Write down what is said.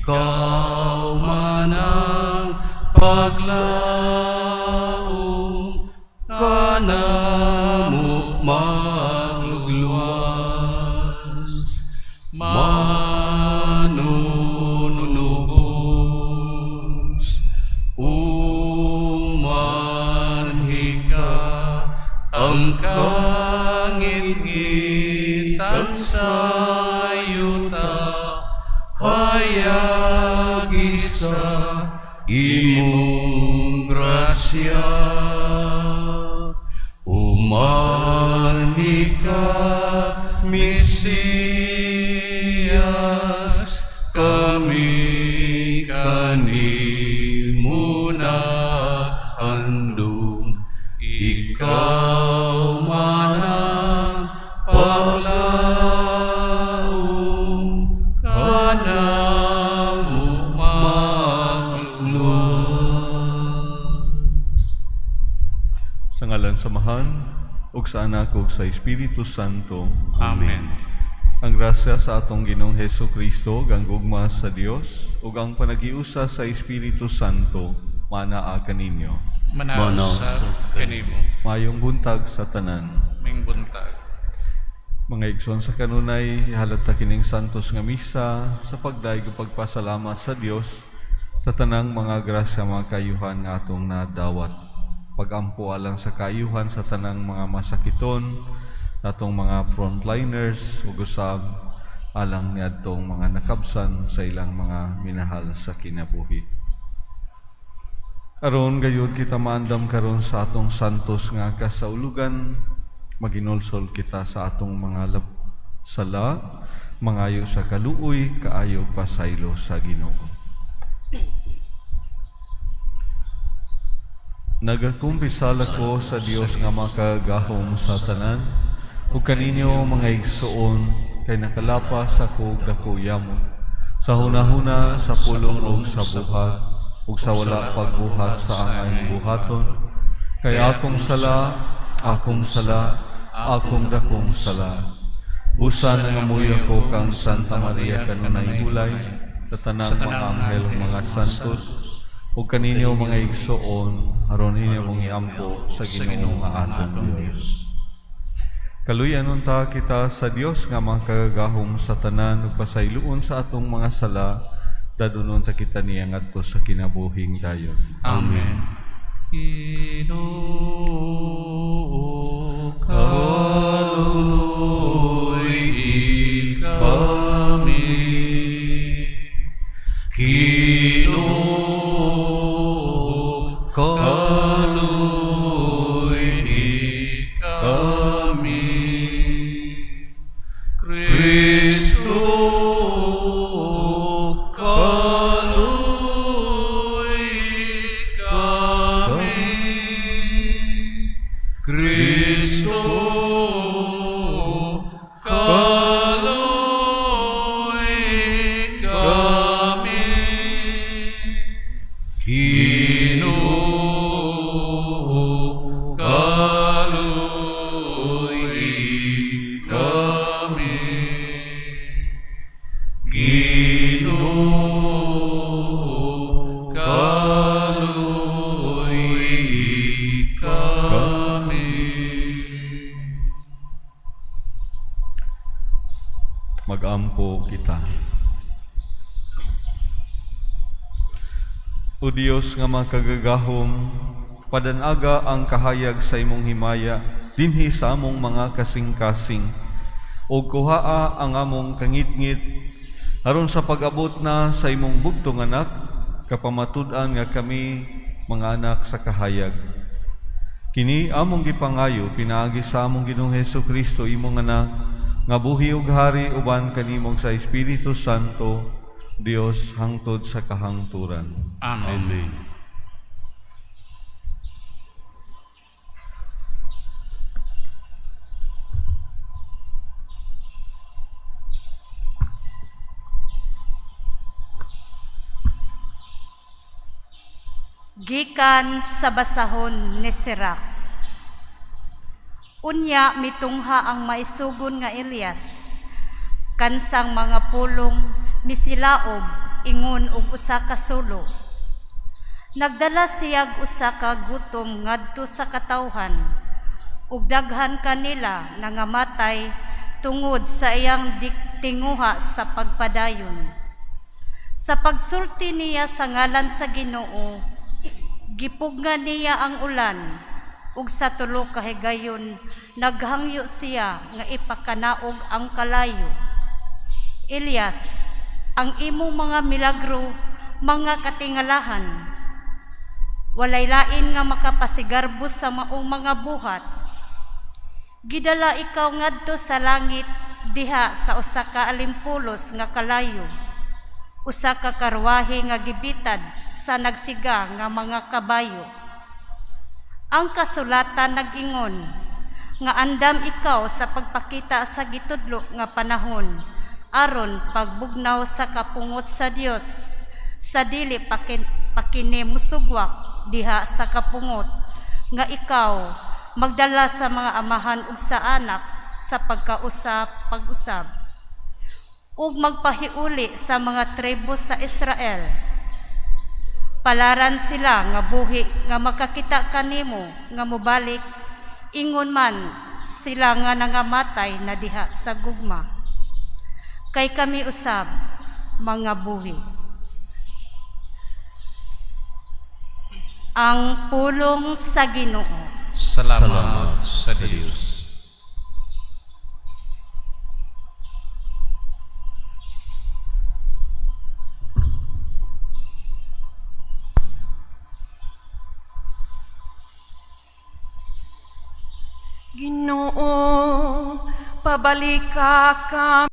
Ikaw man ang paglaom kanamo magluwas, manunubos, umanhi ka, ang kangitngitan sa yuta, hayagi sa imong grasya. Umanhi ka, Mesiyas, kami kanimo naghandom. Ikaw man ang paglaom kanamo magluwas. Sa ngalan sa Amahan, ug sa Anak ug sa Espiritu Santo. Amen. Ang grasya sa atong Ginoong Hesus Kristo, ug ang gugma sa Dios, ug ang panagiusa sa Espiritu Santo, manaa kaninyo. Manaa Manaa usab kanimo. Maayong buntag sa tanan. Maayong buntag. Mga igsoon sa kanunay, ihalad ta kining santos nga misa sa pagdayeg ug pagpasalamat sa Dios sa tanang mga grasya, mga kaayuhan nga atong nadawat. Pagampo alang sa kaayuhan sa tanang mga masakiton, atong mga frontliners ug usab alang niadtong mga nakabsan sa ilang mga minahal sa kinabuhi. Aron gayud kita maandam karon sa atong santos nga kasaulugan, maginulsol kita sa atong mga sala, mangayo sa kaluoy, kaayo pasaylo sa Ginoo. Nagakumpisal ako sa Dios nga makagahom sa tanan, ug kaninyo, mga igsoon, kay nakalapas ako og dako yamot sa hunahuna, sa pulong ug sa buhat, ug sa wala pagbuhat sa angay buhaton. Kay akong sala, akong sala, akong dakong sala. Busa nangamuyo ko kang Santa Maria, kanunay hulay, sa tanang mga anghel ug mga santos, ug kaninyo, mga igsoon, aron inyo mong iampo sa Ginoo nga atong Dios. Kaluyan unta kita sa Dios nga makagagahom sa tanan ug pasayloon sa atong mga sala, dadunon ta kita niya ngadto sa kinabuhing dayon. Amen. Ginoo, Kaluoy kami. Ginoo, kaluoy kami. Kristo, kaluoy kami. Kristo, kaluoy kami. Ginoo, kaluoy kami. Ginoo, kaluoy kami. Magampo kita. O Dios nga makagagahom, padanaga ang kahayag sa imong himaya dinhi sa among mga kasing-kasing, ug kuhaa ang among kangitngit aron sa pag-abot na sa imong bugtong anak, kapamatud-an nga kami mga anak sa kahayag. Kini among gipangayo pinaagi sa among Ginoong Hesus Kristo, imong anak, nga buhi ug hari uban kanimo sa Espiritu Santo, Dios hangtod sa kahangturan. Amen. Amen. Gikan sa basahon ni Sirach. Unya mitungha ang maisugon nga Elias. Kansang mga pulong misilaob ingon og usa ka sulo. Nagdala siyag usa ka gutom ngadto sa katawhan, ug daghan kanila nangamatay tungod sa iyang tinguha sa pagpadayon. Sa pagsulti niya sa ngalan sa Ginoo, gipugnan niya ang ulan, ug sa tulo ka higayon naghangyo siya nga ipakanaog ang kalayo. Elias, ang imong mga milagro, mga katingalahan. Walay lain nga makapasigarbo sa maong mga buhat. Gidala ikaw ngadto sa langit diha sa usa ka alimpulos nga kalayo, usa ka karwahe nga gibitad sa nagsiga nga mga kabayo. Ang kasulatan nag-ingon nga andam ikaw sa pagpakita sa gitudlo nga panahon aron pagbugnaw sa kapungot sa Dios sa dili pakini musugwak diha sa kapungot nga ikaw magdala sa mga amahan ug sa anak sa pagkausap pag-usab ug magpahiuli sa mga tribo sa Israel. Palaran sila nga buhi nga makakita kanimo nga mobalik, ingon man sila nga nangamatay na diha sa gugma. Kay kami usab mga buhi. Ang pulong sa Ginoo. Salamat sa Dios. Ginoo, pabalika kami.